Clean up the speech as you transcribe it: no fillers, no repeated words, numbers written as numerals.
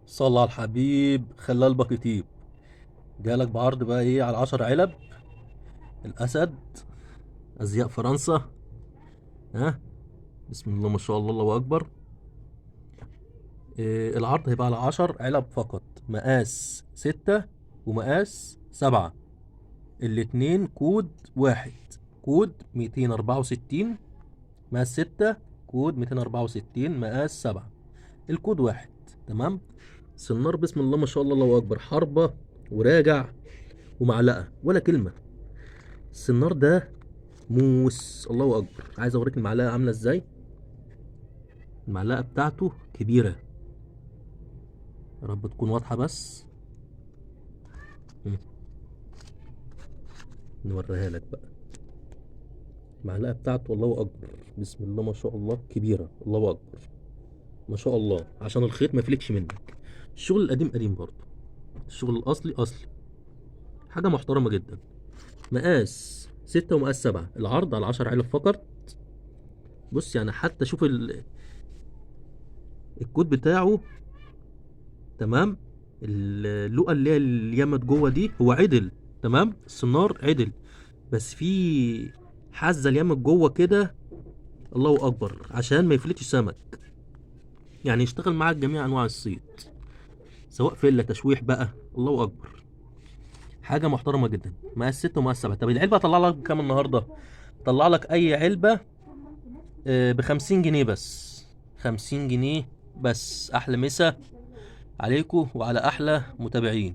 صلى على الحبيب خلى قلبك يطيب. جالك بعرض بقى ايه على 10 علب الاسد ازياء فرنسا. ها بسم الله ما شاء الله، الله اكبر. إيه العرض هيبقى على 10 علب فقط، مقاس 6 ومقاس 7، الاتنين كود واحد، كود 264 مقاس 6، كود 264 مقاس 7، الكود واحد. تمام. سنار بسم الله ما شاء الله الله اكبر، حربة وراجع ومعلقة ولا كلمة. السنار ده موس، الله اكبر. عايز اوريك المعلقة عاملة ازاي. المعلقة بتاعته كبيرة، يا رب تكون واضحة بس. نوريها لك بقى. المعلقة بتاعته الله اكبر، بسم الله ما شاء الله، كبيرة، الله اكبر ما شاء الله، عشان الخيط ما يفلتش منك. الشغل القديم قديم برضه، الشغل الاصلي اصلي، حاجة محترمة جدا. مقاس 6 ومقاس 7، العرض على 10 علب فقط. بص حتى شوف الكود بتاعه. تمام. اللقة اللي هي اليمت جوه دي هو عدل، تمام، السنار عدل، بس في حزة اليمت جوه كده، الله اكبر، عشان ما يفلتش سمك. يشتغل معاك جميع انواع الصيد، سواء فيلا تشويح بقى، الله اكبر، حاجة محترمة جدا. مقاس 6 ومقاس 7. طب العلبة هطلع لك كام النهاردة؟ طلع لك اي علبة، ب50 جنيه بس، 50 جنيه بس. احلى مسا عليكم وعلى احلى متابعين.